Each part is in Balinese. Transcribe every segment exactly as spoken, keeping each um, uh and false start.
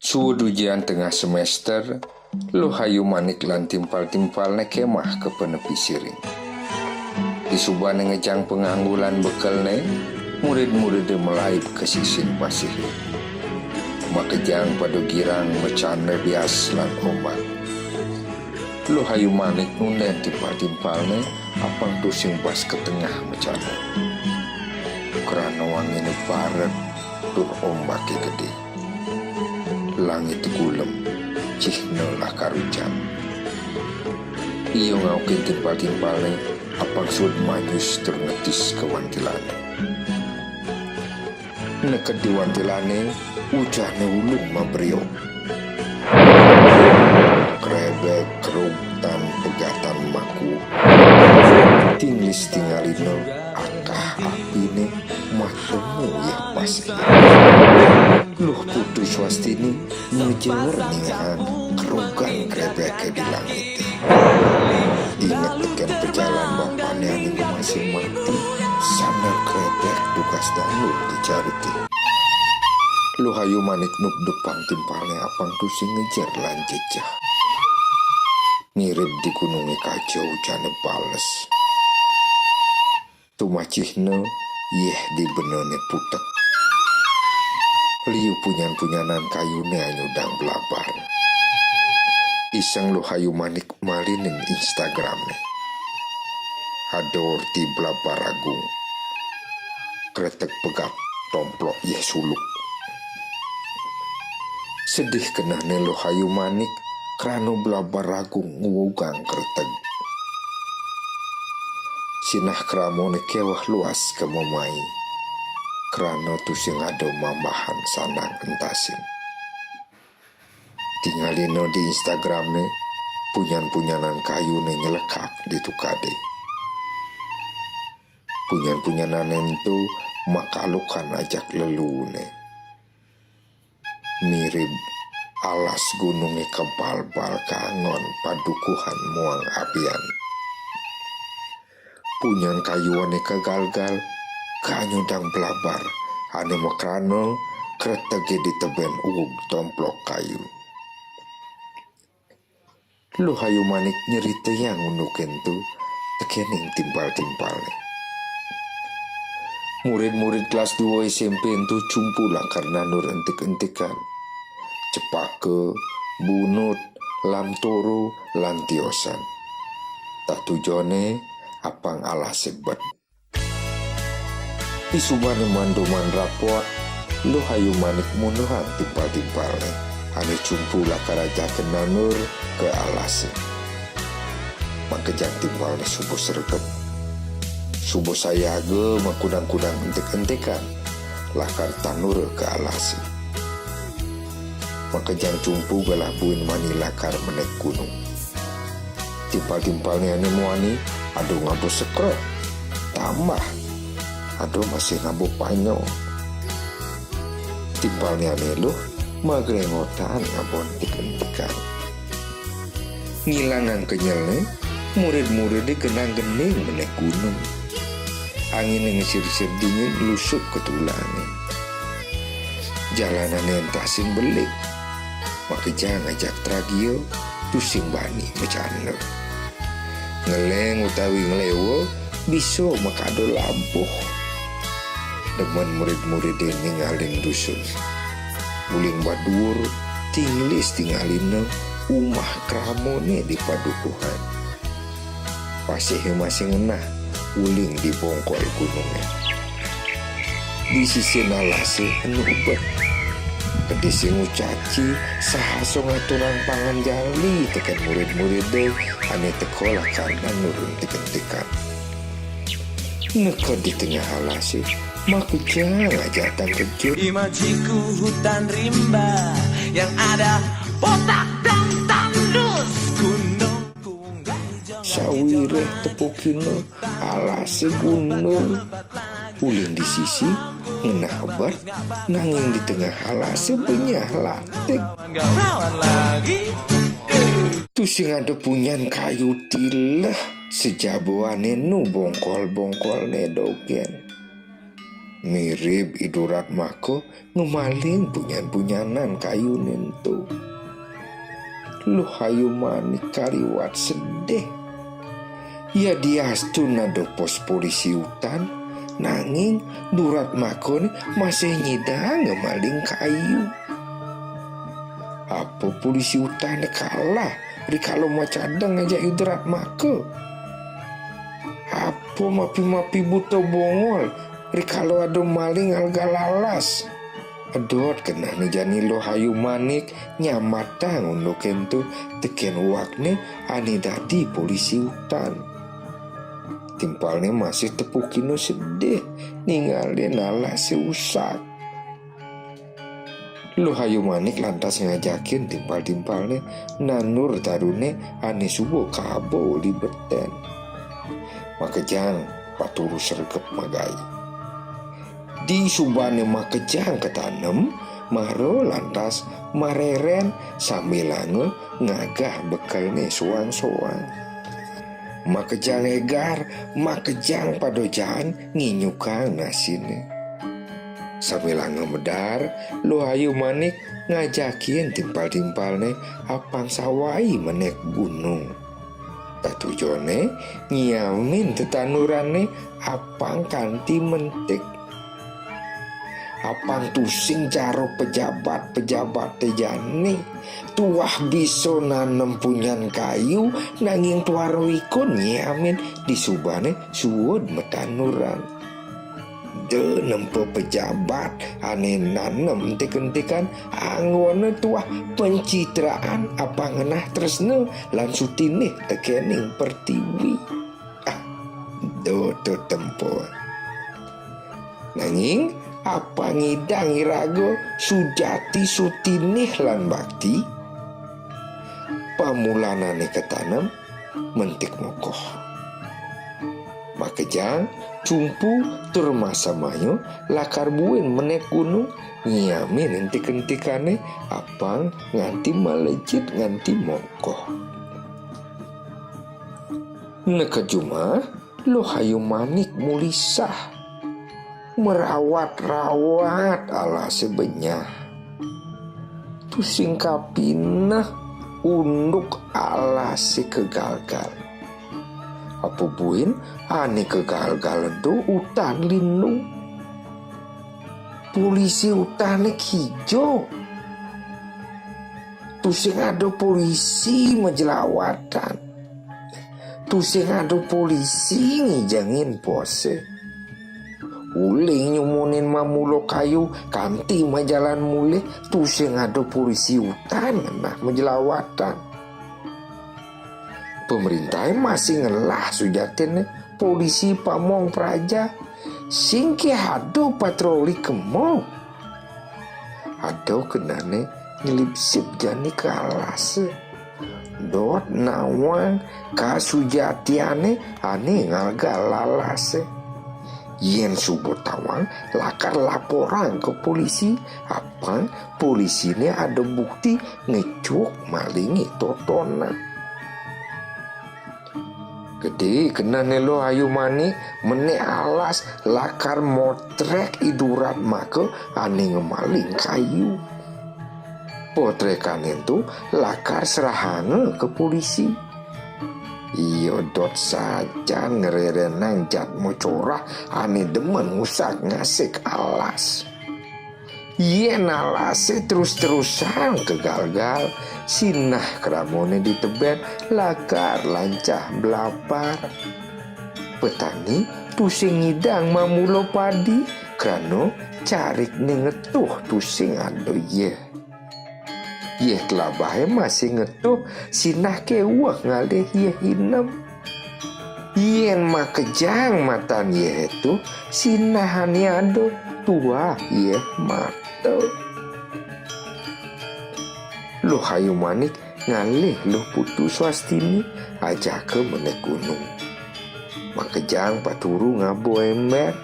Suud ujian tengah semester, Luh Ayu Manik lan timpal-timpalne kemah ka panepi siring. Disubane ngejang panganggo lan bekelne, murid-muride malaib ka sisin pasihe. Makejang pada girang macanda bias lan ombak. Luh Ayu Manik nunden timpal-timpalne apang tusing bas ka tengah macanda. Krana wangine baret tur ombake gede. Langite gulem, cihna lakar ujan. Ia ngaukin timpal-timpalne apang suud manyus tur ngetis ka wantilane. Neked di wantilane, ujanne ulung mabriok. Krebek, keruk, tan pegatan maku. Tinglis tingalina akah apine matemu yeh pasihe. Luh Putu Swastini ngejewer ningehang kerugan krebeke di langite. Inget teken pejalan bapane ane masih mati, sandal krebek dugas danur dicarite. Luh Ayu Manik nukdepang timpalne apang tusing ngejer lan jejeh. Mirib di gununge kaja ujanne bales. Tumacihna yeh di benene putek. Liu punyan-punyanan kayune anyudang blabar. Iseng Luh Ayu Manik malinin Instagramne. Ada orti blabar agung. Kreteg pegat tomplok yeh suluk. Sedih kenehne Luh Ayu Manik krana blabar agung nguugang kreteg. Sinah kramone keweh luas ka memai, krana tusing ada mambahan sandang entasin. Tingalina di Instagramne, punyan-punyanan kayune nyelekak di tukade. Punyan-punyanane ento makalukan ajak leluune. Mirib alas gununge kebal-bal kangon padukuhan muang abian. Punyan kayune kagalgal, kanyudang blabar, ane makrana kretege di teben uug tomplok kayu. Luh Ayu Manik nyeritayang unduk ento tekening timpal-timpalne. Murid-murid kelas dua S M P ento cumpu lakar nandur entik-entikan. Cepaka, bunut, lamtoro, lan tiosan. Tatujone apang alase bet. Disubane mandoman rapot, Luh Ayu Manik munduhang timpal-timpalne ane cumpu lakar ajaken nandur ka alase. Makejang timpalne suba sregep. Suba sayaga makudang-kudang entik-entikan lakar tandur ka alase. Makejang cumpu gelah buin mani lakar menek gunung. Timpal-timpalne ane muani ada ngaba sekrok. Tambah ada masih ngaba panyo. Timpalne ane luh magrengotan ngaba entik-entikan. Ngilangang kenyelne, murid-muride genang-gening menek gunung. Angine ngesir-sir dingin lusup ka tulane. Jalanane entasin belik. Makejang ajak tragia, tusing bani macanda. Ngeleng utawi nglewa bisa makada labuh. Demen murid-muride ningalin dusun. Uling baduur, tinglis tingalina umah kramane di padukuhan. Pasihe masih ngenah uling di bongkol gununge. Di sisin alase enu ebet. Pedis sing ucaci saha so ngaturang panganjali teken murid-muride ane teka lakar nandur entik-entikan. Neked di tengah alase, makejang ajatang kejut. Di majiku hutan rimba yang ada potak dan tandus gunung. Sawireh tepukina alase gunung. Uling di sisi ngenah ebet, nanging di tengah alase benyah latik. Tusing ada punyan kayu tileh sejaba ane nu bongkol-bongkolne dogen. Mirib I Duratmaka ngemaling punyan-punyanan kayuné ento. Luh Ayu Manik kaliwat sedih. Yadiastun ada pos polisi utan, nanging Duratmaka né masih nyidang ngemaling kayu. Apa polisi utané kalah rikala macadang ngajak I Duratmaka? Apa mapi-mapi buta bongol rikala ada maling alga lalas? Dot kenehné jani Luh Ayu Manik nyamatang unduké ento tekén uwakné ané dadi polisi utan. Timpalné masih tepukina sedih ningalin alasé usak. Luh Ayu Manik lantas ngajakin timpal-timpalné nandur taruné ané suba kaba uli betén. Makejang paturu sregep magaé. Disubané makejang katanem, mara lantas mareren sambilanga ngagah bekelné soang-soang. Makejang égar, makejang pada jaan nginyukang nasiné. Sambilanga medar, Luh Ayu Manik ngajakin timpal-timpalné apang sawai menék gunung. Tatujoné nyiamin tetanurané apang kanti mentik. Apang tusing cara pejabat-pejabaté jani tuah bisa nanem punyan kayu, nanging tuara wikun nyiamin disubané suud matanuran. Da nempa pejabat ané nanem entik-entikan anggona tuah pencitraan apang ngenah tresna lan sutinih tekéning pertiwi. Ah, da tetempa. Nanging apang ngidang iraga sujati sutinih lan bakti, pamulanané katanem mentik mokoh. Makejang, cumpu tur masamaya lakar buin menék gunung nyiamin entik-entikané apang nganti malejit nganti mokoh. Neked jumah, Luh Ayu Manik mulisah, merawat-rawat alasé benyah. Tusing kapineh unduk alasé kagalgal. Apa buin ané kagalgal ento utan lindung. Polisi utané kija. Tusing ada polisi majelawatan. Tusing ada polisi ngijengin posé. Uling nyumunin mamula kayu kanti majalan mulih, tusing ada polisi utan ngenah majelawatan. Pamréntahé masih ngelah sujatiné polisi pamong praja. Sing ké ada patroli kema. Ada kenehné nyelipsip jani ka alasé. Dot nawang kasujatiané ané ngalga lalasé. Yén suba tawang, lakar laporang ka polisi, apang polisiné ada bukti ngecuk malingé totonan. Gedé kenehné Luh Ayu Manik menék alas lakar motrék I Duratmaka ané ngemaling kayu. Potrékané ento lakar serahanga ka polisi. Ia dot sajan ngrérénang jadma corah ané demen ngusak-ngasik alas. Yén alasé terus-terusan kagalgal, sinah kramané di tebén lakar lancah blapar. Petani tusing ngidang mamula padi, krana carikné ngetuh tusing ada yéh. Yéh telabahé masih ngetuh, sinah kéweh ngalih yéh inem. Yén makejang matan yéh to, sinah ané ada tuah yéh mata. Luh Ayu Manik ngalih Luh Putu Swastini ajaka menék gunung. Makejang paturu ngaba émbér.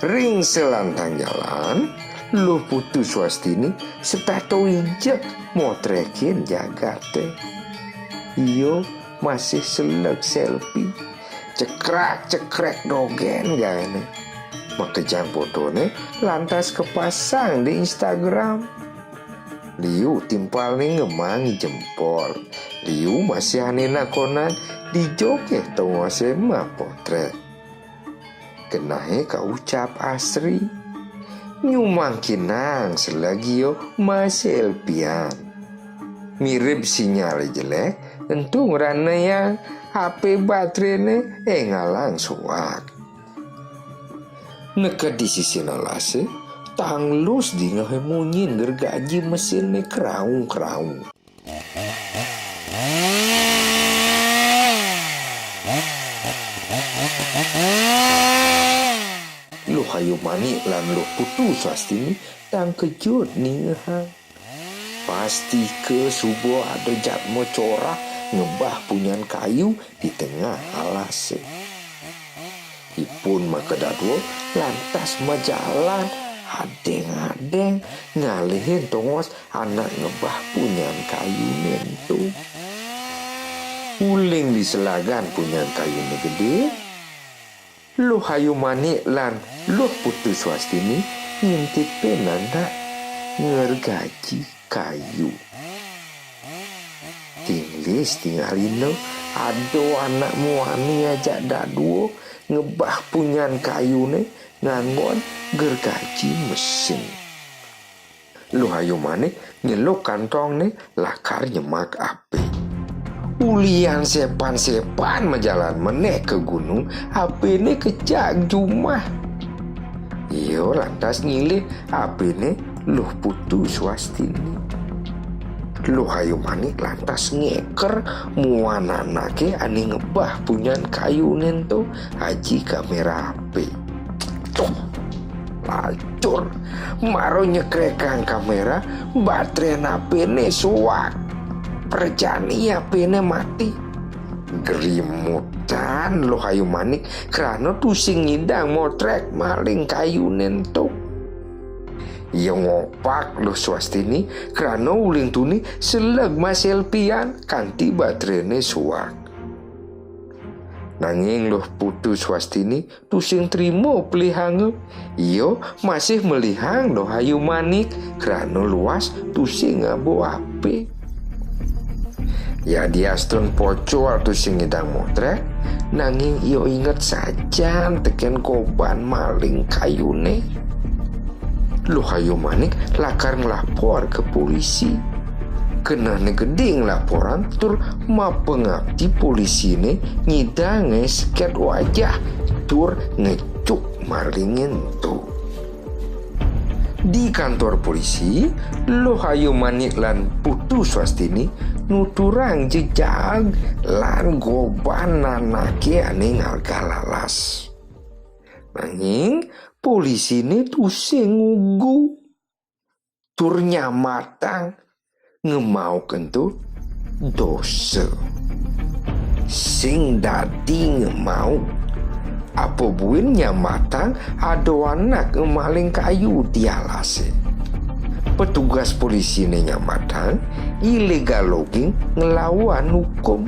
Ring salantang jalan, Luh Putu Swastini setata ijeg motrékin jagaté. Ia masih seleg selfie. Cekrak-cekrek dogén gaéné. Makejang fotoné lantas kepasang di Instagram. Liu timpalné ngemang jempol. Liu masih ané nakonan dijokéh tongosé mapotrét. Genahé kaucap asri. Nyumangkinang selag ia masih élpian. Mirib sinyalé jelék, ento ngranayang H P batréné éngalang soak. Neked di sisin alasé, tangluh dingehé munyin gergaji mesinné kraung-kraung. Luh Ayu Manik lan Luh Putu Swastini tangkejut ningehang. Pastika suba ada jadma corah ngebah punyan kayu di tengah alasé. Ipun makadadua lantas majalan adéng-adéng ngalihin tongos anak ngebah punyan kayuné ento. Uling di selagan punyan kayuné gedé, Luh Ayu Manik lan Luh Putu Swastini ngintipin anak ngergaji kayu. Tinglis tingalina ada anak muani ajak dadua ngebah punyan kayuné nganggon gergaji mesin. Luh Ayu Manik nyeluk kantongné lakar nyemak apé. Ulian sepan-sepan majalan menéh ka gunung, apéné kecak jumah. Ia lantas nyilih apéné Luh Putu Swastini. Luh Ayu Manik lantas ngeker muan anaké ané ngebah punyan kayuné ento aji kaméra apé. Tuh, lacur. Mara nyekrekang kaméra, batrén apéné soak. Prajani apéné mati. Grimutan Luh Ayu Manik krana tusing ngidang motrék maling kayuné ento. Ia ngopak Luh Swastini krana uling tuni seleg masih élpian kanti batréné soak. Nanging Luh Putu Swastini tusing trima pelihanga. Ia masih melihang Luh Ayu Manik krana luas tusing ngaba apé. Yadiastun pocol tusing ngidang motrék, nanging ia inget sajan tekén goban maling kayuné. Luh Ayu Manik lakar nglapor ka polisi. Genahné gedé nglaporang tur mapangapti polisiné ngidang ngesket wajah tur ngejuk malingé ento. Di kantor polisi, Luh Ayu Manik lan Putu Swastini nuturang jejag lan goban anaké ané ngalga lalas. Nanging polisiné tusing ngugu tur nyambatang ngemauk ento dosa. Sing dadi ngemauk, apa buin nyambatang ada anak ngemaling kayu di alasé. Petugas polisiné nyambatang illegal logging nglawan hukum.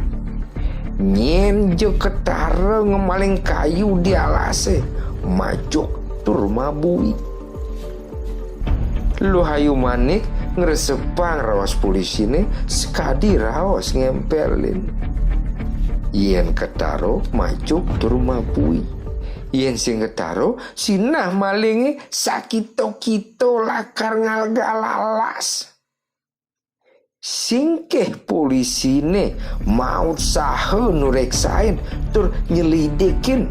Nyén ja ketara ngemaling kayu di alasé, majuk tur mabui. Luh Ayu Manik ngresepang raos polisiné sakadi raos ngémpélin. Yén ketara majuk tur mabui. Yén sing ketara sinah malingé sakita-kita lakar ngalga lalas. Singkih polisiné maut saha nureksain tur nyelidikin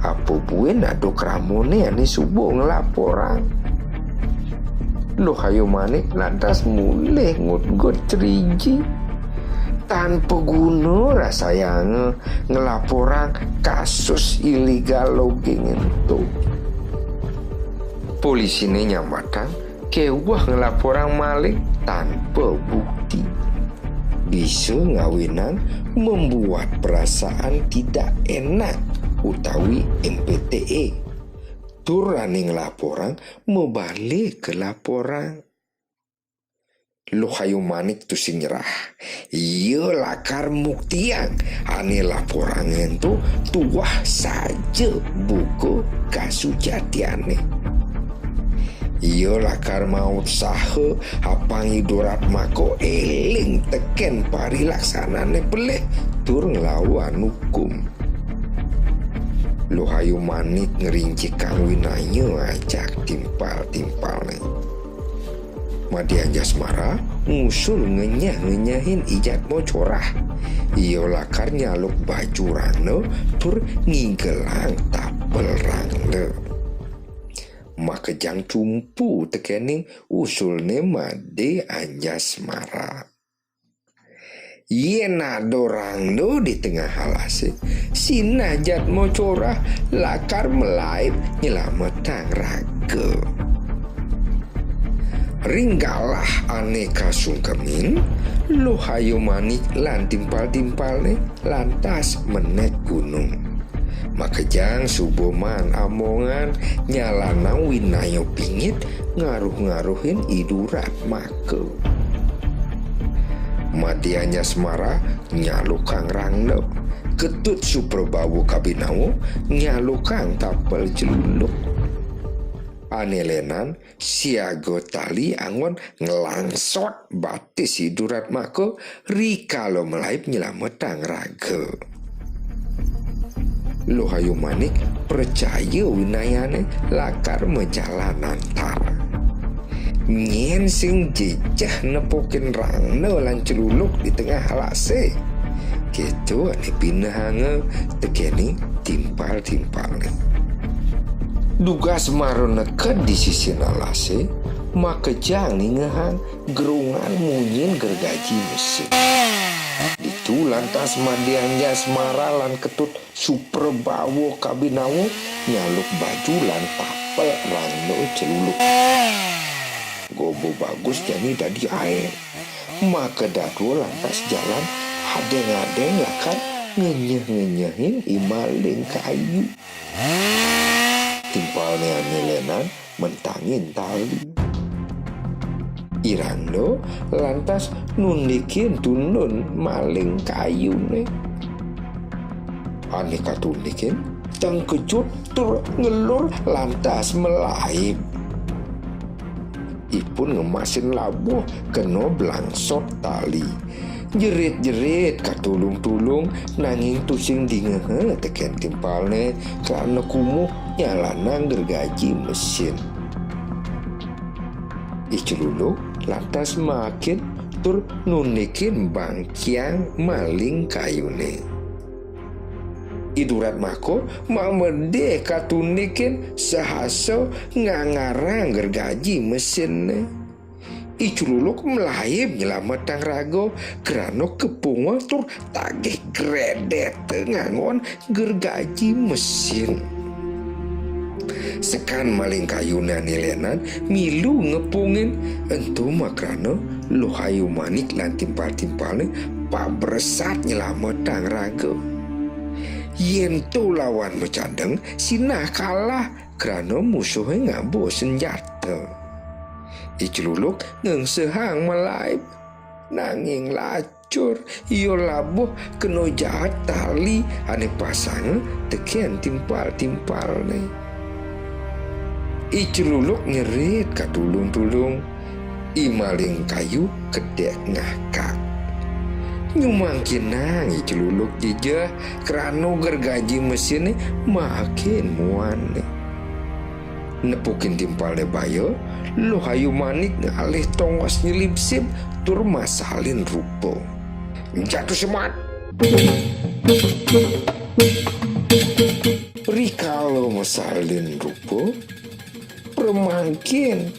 apa buin ada kramané ané suba nglaporang. Luh Ayu Manik lantas mulih ngutgut ceriji. Tan paguna rasayanga nglaporang kasus illegal logging ento. Polisiné nyambatang kéweh nglaporang maling tanpa bukti. Bisa ngawinang membuat perasaan tidak enak utawi M P T E. Tur ané nglaporang mabalik ka laporan. Luh Ayu Manik tusing nyerah. Ia lakar muktiang ané laporanga ento tuah saja buka kasujatiané. Ia lakar mautsaha apang I Duratmaka éling tekén parilaksanané pelih tur nglawan hukum. Luh Ayu Manik ngrincikang winaya ajak timpal-timpalné. Madé Anjasmara ngusul ngenyah-ngenyahin I Jatma Corah. Ia lakar nyaluk baju rangda tur ngigelang tapel rangda. Makejang tumpu tekéning usulné Madé Anjasmara. Yén ada rangda di tengah alasé, sinah Jatma Corah lakar malaib nyelametang raga. Ring galah ané kasungkemin, Luh Ayu Manik lan timpal-timpalné lantas menék gunung. Makejang suba maan amongan nyalanang winaya pingit ngaruh-ngaruhin I Duratmaka. Madé Anjasmara nyalukang rangda. Ketut Suprabawa Kabinawa nyalukang tapel celuluk. Ané lénan siaga tali anggon nglangsot batis I Duratmaka rikala malaib nyelametang raga. Luh Ayu Manik pracaya winayané lakar majalan antar. Nyén sing jejeh nepukin rangda lan celuluk di tengah alasé. Kéto ané pinehanga tekéning timpal-timpalné. Dugas mara neked di sisin alasé, makejang ningehang gerungan munyin gergaji mesin. Ditu lantas Madé Anjasmara lan Ketut Suprabawa Kabinawa nyaluk baju lan tapel rangda celuluk. Goba bagus jani dadi aéng. Makadadua lantas jalan adéng-adéng lakar ngenyeh-ngenyehin I Maling Kayu. Timpalné ané lénan mentangin tali. I Rangda lantas nundikin tundun Maling Kayuné. Ané katundikin tengkejut tur ngelur lantas malaib. Ipun ngemasin labuh kena blangsot tali. Jerit-jerit katulung-tulung, nanging tusing dingeha tekén timpalné, krana kumuh nyalanang gergaji mesin. I Celuluk lantas maakin tur nundikin bangkiang Maling Kayuné. I Duratmaka mamedih katundikin sahasa ngangarang gergaji mesinné. I Celuluk malaib nyelametang raga krana kapunga tur tagih gredeta nganggon gergaji mesin. Sekan Maling Kayuné ané lénan milu ngepungin, ento makrana Luh Ayu Manik lan timpal-timpalné pabresat nyelametang raga. Yén to lawan macadeng, sinah kalah krana musuhé ngaba senjata. I Celuluk ngengsehang malaib, nanging lacur ia labuh kena jahat tali ané pasanga tekén timpal-timpalné. I Celuluk nyerit katulung-tulung, I Maling Kayu kedék ngakak. Nyumangkinang I Celuluk jejeh krana gergaji mesinné makin muanné. Nepukin timpalné baya, Luh Ayu Manik ngalih tongos nyelipsip tur masalin rupa. Jatuh semat. Rikala masalin rupa, pramangkin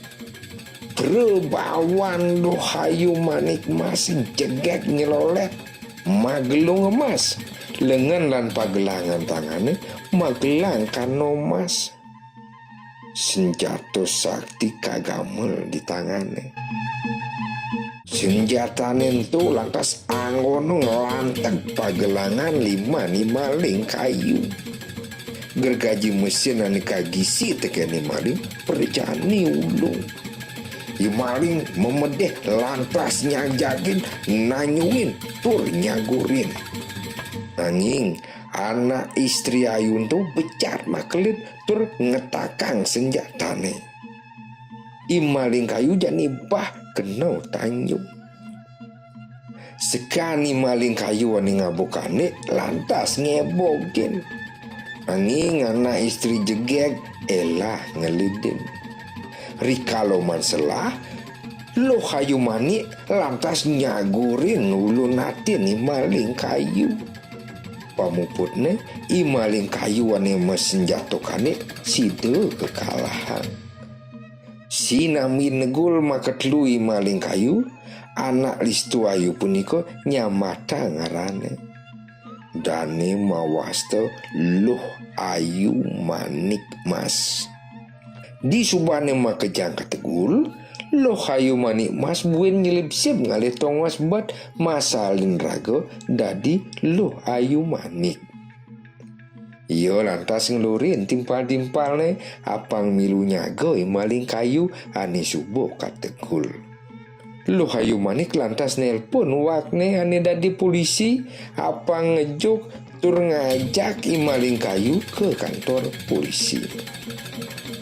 prabawan Luh Ayu Manik Mas jegég nyelolét, magelung emas, lengen lan pagelangan tangané magelang kana emas. Senjata sakti kagamel di tangané. Senjatané ento lantas anggona nglanteg pagelangan liman I Maling Kayu. Gergaji mesin ané kagisi tekén I Maling prajani ulung. I maling memedeh lantas nyajagin, nanyuin, tur nyagurin. Nanging anak istri ayu ento becat makelid tur ngetakang senjatane. I maling kayu jani bah kena tanjung. Sekan i maling kayu ane ngabukane lantas ngebogin. Nanging anak istri jegeg elah ngelidin. Rikala manselah, Luh Ayu Manik lantas nyagurin ulun atin i maling kayu. Pamuputne, i maling kayu ane masenjatokane sida kekalahan. Sinambi negul makatelu i maling kayu, anak listu ayu punika nyamatang ngaranne. Dane mawasta Luh Ayu Manik Mas. Disubane makejang kategul, Luh Ayu Manik Mas buin nyelipsip ngalih tongos bet masalin raga dadi Luh Ayu Manik. Ia lantas nglurin timpal-timpalne apang milu nyaga i maling kayu ane suba kategul. Luh Ayu Manik lantas nelpon uakne ane dadi polisi apang ngejuk tur ngajak i maling kayu ka kantor polisi.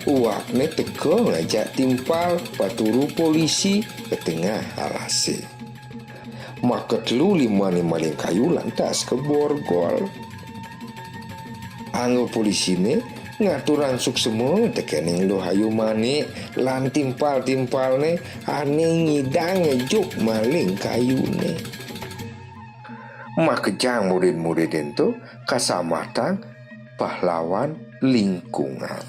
Uakne teka ngajak timpal paturu polisi ka tengah alase. Makatelu liman i maling kayu lantas kaborgol. Angga polisine ngaturang suksma tekening Luh Ayu Manik lan timpal-timpalne ane ngidang ngejuk maling kayune. Makejang murid-murid ento kasamatang pahlawan lingkungan.